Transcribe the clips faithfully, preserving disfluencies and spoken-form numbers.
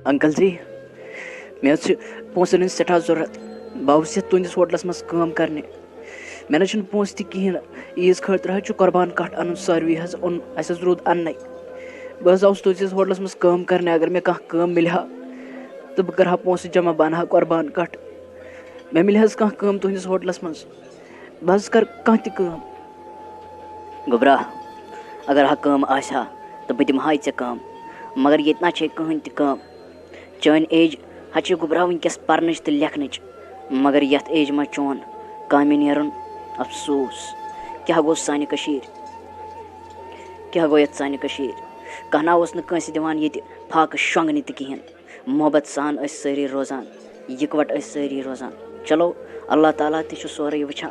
Uncle جی، مےٚ حظ چھِ پونٛسَن ہٕنٛز سٮ۪ٹھاہ ضوٚرَتھ۔ بہٕ آوُس یَتھ تُہٕنٛدِس ہوٹلَس منٛز کٲم کَرنہِ۔ مےٚ نہ حظ چھِنہٕ پونٛسہٕ تہِ کِہیٖنۍ نہٕ۔ عیٖذ خٲطرٕ حظ چھُ قۄربان کَٹھ اَنُن، ساروی حظ اوٚن، اَسہِ حظ روٗد اَننَے۔ بہٕ حظ آوُس تُہٕنٛدِس ہوٹلَس منٛز کٲم کَرنہِ، اگر مےٚ کانٛہہ کٲم مِلہِ ہا تہٕ بہٕ کَرٕ ہا پونٛسہٕ جمع، بہٕ اَنہٕ ہا قۄربان کَٹھ۔ مےٚ مِلہِ حظ کانٛہہ کٲم تُہٕنٛدِس ہوٹلَس منٛز؟ بہٕ حظ کَرٕ کانٛہہ تہِ کٲم۔ گوٚبرا، اگر ہا کٲم آسہِ ہا تہٕ بہٕ دِمہٕ ہاے ژےٚ کٲم، مگر ییٚتہِ نہ چھے کٕہٕنۍ تہِ کٲم۔ چٲنۍ ایج حظ چھِ گوٚبرا وٕنکیٚس پَرنٕچ تہٕ لیکھنٕچ، مگر یَتھ ایج منٛز چون کامہِ نیرُن، افسوس۔ کیٛاہ گوٚو سانہِ کٔشیٖرِ؟ کیٛاہ گوٚو یَتھ سانہِ کٔشیٖرِ؟ کانٛہہ نہ اوس نہٕ کٲنٛسہِ دِوان ییٚتہِ فاقہٕ شۄنٛگنہِ تہِ کِہیٖنۍ۔ محبت سان ٲسۍ سٲری روزان، یِکوَٹہٕ ٲسۍ سٲری روزان۔ چلو، اللہ تعالیٰ تہِ چھُ سورُے وٕچھان۔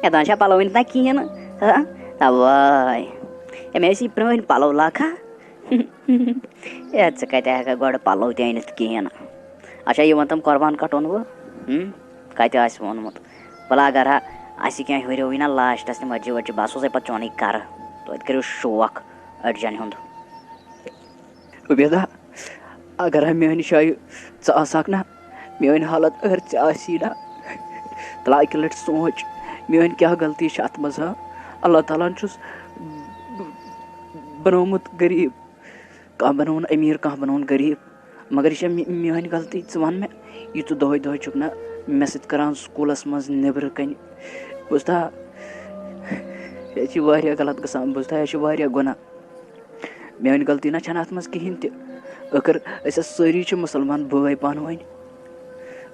یَتھ نہ چھا پَلو أنِتھ نہ کِہیٖنۍ نہٕ، ہہ؟ تَوَے۔ ہے، مےٚ ٲسۍ یہِ پرٛٲنۍ پَلو لاکھا۔ ہے، ژٕ کَتہِ ہٮ۪کَکھ گۄڈٕ پَلو تہِ أنِتھ کِہیٖنۍ نہٕ؟ اچھا، یہِ وَن تَم قۄربان کَٹُن وۄنۍ؟ ہُم؟ کَتہِ آسہِ ووٚنمُت؟ وَلہٕ اگر ہا اَسہِ کینٛہہ ہُریوٕے نہ لاسٹَس تہِ مَسجِد وَسجِد، بہٕ آسہٕ ہو پَتہٕ چونُے کَرٕ۔ توتہِ کٔرِو شوق أڈجَن ہُنٛد۔ عُبیدہ، اگر ہا میٛانہِ جایہِ ژٕ آسہٕ ہاکھ نا، میٛٲنۍ حالت اگر ژےٚ آسی نا، تہٕ اَکہِ لَٹہِ سونٛچ، میٛٲنۍ کیٛاہ غلطی چھِ اَتھ منٛز، ہا؟ اللہ تعالیٰ ہَن چھُس بَنومُت غریٖب، کانٛہہ بَنووُن أمیٖر، کانٛہہ بَنووُن غریٖب، مگر یہِ چھےٚ مے-، میٛٲنۍ غلطی۔ ژٕ وَن مےٚ، یہِ ژٕ دۄہَے دۄہَے چھُکھ نا مےٚ سۭتۍ کَران سکوٗلَس منٛز نیٚبرٕ کَنہِ، بوٗزتھا؟ یہِ چھِ واریاہ غلط گژھان، بوٗزتھا؟ یہِ چھِ واریاہ گۄناہ۔ میٛٲنۍ غلطی نہ چھَنہٕ اَتھ منٛز کِہیٖنۍ تہِ۔ ٲخٕر أسۍ ہا سٲری چھِ مُسلمان بٲے پانہٕ ؤنۍ۔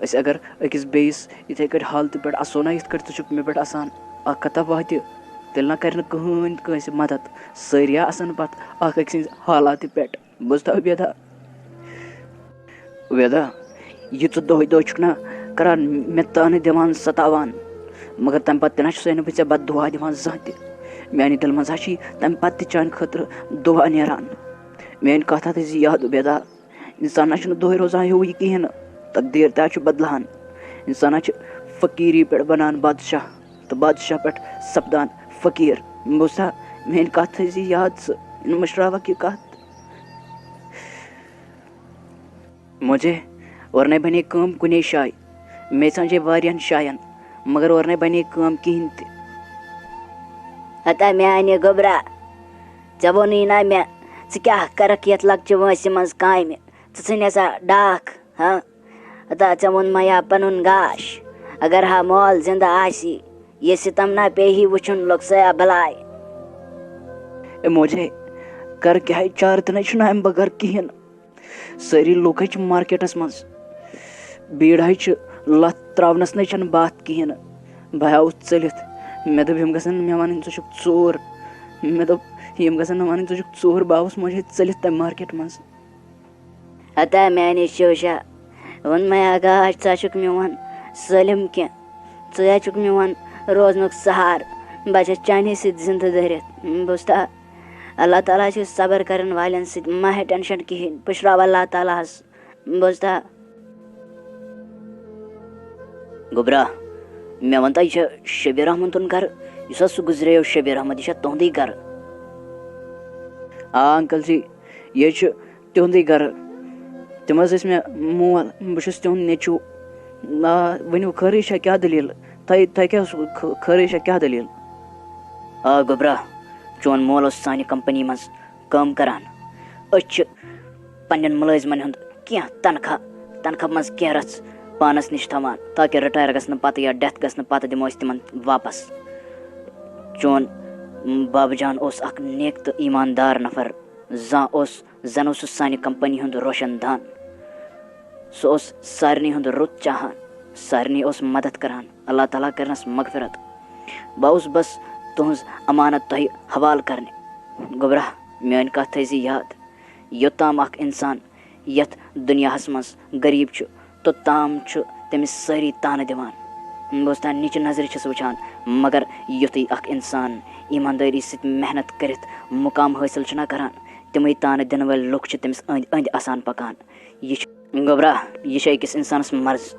أسۍ اگر أکِس بیٚیِس یِتھَے کٲٹھۍ حالتہِ پٮ۪ٹھ اَسو نہ، یِتھ کٲٹھۍ ژٕ چھُکھ مےٚ پٮ۪ٹھ اَسان، اَکھ کَتھا واتہِ، تیٚلہِ نہ کَرِ نہٕ کٕہٕنۍ کٲنٛسہِ مَدَد۔ سٲری ہا اَسَن پَتہٕ اَکھ أکۍ سٕنٛزِ حالاتہِ پٮ۪ٹھ۔ بوٗزتھا عُبیدہ؟ عُبیدہ، یہِ ژٕ دۄہَے دۄہَے چھُکھ نا کَران مےٚ طعنہٕ دِوان، سَتاوان، مگر تَمہِ پَتہٕ تہِ نہ چھُسَے نہٕ بہٕ ژےٚ بد دُعا دِوان زانٛہہ تہِ۔ میٛانہِ دِلہٕ منٛز ہا چھِ تَمہِ پَتہٕ تہِ چانہِ خٲطرٕ دُعا نیران۔ میٛٲنۍ کَتھ ہا تھٲیزِ یاد عُبیدہ، اِنسان نہ چھُنہٕ دۄہَے روزان ہیوٗ یہِ کِہیٖنۍ نہٕ، تقدیٖر تہِ ہا چھُ بدلان۔ اِنسان ہا چھُ فقیٖری پٮ۪ٹھ بَنان بادشاہ تہٕ بادشاہ پٮ۪ٹھ سَپدان فقیٖر۔ بوٗزتھا؟ میٛٲنۍ کَتھ تھٲیزِ یاد ژٕ، مٔشراوَکھ یہِ کَتھ۔ موجے، اورنے بنے کٲم کُنے شایہِ۔ مےٚ ژھانٛجے واریاہَن جایَن، مگر اورنے بنے کٲم کِہیٖنۍ تہِ۔ ہتا میٛانہِ گوٚبرا، ژےٚ ووٚنُے نا مےٚ، ژٕ کیٛاہ کَرَکھ یَتھ لۄکچہِ وٲنٛسہِ منٛز کامہِ؟ ژٕ ژھٕنہِ سا ڈاکھ، ہاں؟ ہتا ژےٚ ووٚن مَیا پَنُن گاش۔ اگر ہا مول زِندٕ آسی، یہِ سِتَم نا پیٚیہِ ہے وٕچھُن، لوٚگ سیا بَلاے۔ اے موجے، کَر کیٛاہ چارٕ تہِ نَے چھُنہٕ اَمہِ بغٲر کِہیٖنۍ۔ سٲری لوٗکھ حظ چھِ مارکیٹَس منٛز۔ بیٖڑ حظ چھِ لَتھ ترٛاونَس نَے چھَنہٕ باتھ کِہیٖنۍ نہٕ۔ بہٕ آوُس ژٔلِتھ۔ مےٚ دوٚپ، یِم گژھن نہٕ مےٚ وَنٕنۍ، "ژٕ چھُکھ ژوٗر۔" مےٚ دوٚپ، یِم گژھن نہٕ وَنٕنۍ، "ژٕ چھُکھ ژوٗر۔" بہٕ آوُس مٔنٛزۍ ژٔلِتھ تَمہِ مارکیٹ منٛز۔ ہتا میٛانہِ شوشا، ووٚن مےٚ، "آغا، ژٕ ہا چھُکھ میون سٲلِم کینٛہہ۔ ژٕ ہا چھُکھ میون روزنُک سہارٕ۔ بہٕ چھَس چانی سۭتۍ زِندٕ دٔرِتھ۔" بوٗزتھا؟ اللہ تعالیٰ چھُ صبر کرن والٮ۪ن سۭتۍ، مہ ہے ٹینشن کِہیٖنۍ، پُشراو اللہ تعالیٰ ہس۔ بوٗزتھا؟ گوٚبرا، مےٚ وَن تہٕ، یہِ چھا شبیر احمد سُنٛد گرٕ؟ یُس حظ سُہ گُزریو، شبیر احمد، یہِ چھا تُہُنٛدُے گرٕ؟ آ انکل جی، یہِ چھُ تِہُنٛدُے گرٕ۔ تِم حظ ٲسۍ مےٚ مول، بہٕ چھُس تِہُنٛد نیٚچوٗ۔ آ، ؤنِو، خٲرٕے چھا، کیٛاہ دٔلیٖل؟ تۄہہِ، تۄہہِ کیٛاہ اوسوٕ خٲ-، خٲرٕے چھا، کیٛاہ دٔلیٖل؟ آ گوٚبرا، چون مول اوس سانہِ کمپنی منٛز کٲم کران۔ أسۍ چھِ پننٮ۪ن مُلٲزمن ہُنٛد کینٛہہ تنخواہ، تنخواہ منٛز کینٛہہ رژھ پانس نِش تھاوان، تاکہِ رِٹایَر گژھنہٕ پتہٕ یا ڈیتھ گژھنہٕ پتہٕ دِمو أسۍ تِمن واپس۔ چون بابہٕ جان اوس اکھ نیک تہٕ ایٖماندار نفر۔ زانٛہہ اوس، زن اوس سُہ سانہِ کمپنی ہُنٛد روشن دان۔ سُہ اوس سارنٕے ہُنٛد رُت چاہان، سارنٕے اوس مدد کران۔ اللہ تعالیٰ کرنس مغفرت۔ بہٕ اوسُس بس تُہنٛز امانت تۄہہِ حوالہٕ کرنہِ۔ گوٚبرا، میٲنۍ کتھ تھٲیزِ یاد، یوٚتام اکھ انسان یتھ دُنیاہس منٛز غریب چھُ، توٚتام چھُ تٔمِس سٲری طعنہٕ دِوان۔ بہٕ اوسُس تام نِچہِ نظرِ چھُس وٕچھان، مگر یُتھُے اکھ انسان ایٖماندٲری سۭتۍ محنت کٔرِتھ مُقام حٲصِل چھُنہ کران، تِمے طعنہٕ دِنہٕ وٲلۍ لُکھ چھِ تٔمِس أنٛدۍ أنٛدۍ آسان پکان۔ یہِ چھُ، گوٚبرا، یہِ چھُ أکِس انسانس مرض،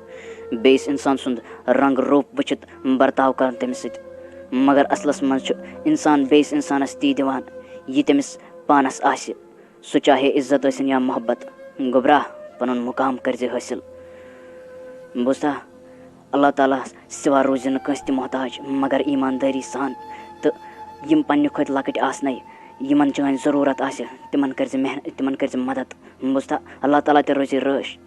بیٚیِس انسان سُنٛد رنٛگ روٗپ وٕچھِتھ برتاو کرُن تٔمِس سۭتۍ۔ مگر اصلس منٛز چھُ انسان بیٚیِس انسانس تی دِوان، یہِ تٔمِس پانس آسہِ۔ سُہ چاہے عزت ٲسِن یا محبت، گوٚبرا، پنُن مقام کٔرزِ حٲصِل۔ بوٗزتھا؟ اللہ تعالیٰ سوا روٗزِ نہٕ کٲنٛسہِ تہِ محتاج، مگر ایٖماندٲری سان۔ تہٕ یِم پننہِ کھۄتہٕ لۄکٕٹۍ آسنَے، یِمن چٲنۍ ضروٗرت آسہِ، تِمن کٔرزِ محنت، تِمن کٔرزِ مدد۔ بوٗزتھا؟ اللہ تعالیٰ تہِ روزِ رٲضۍ،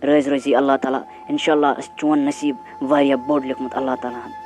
رٲضۍ روزِ اللہ تعالیٰ۔ انشاءاللہ آسہِ چون نصیٖب واریاہ بوٚڑ لیوٚکھمُت اللہ تعالیٰ ہن۔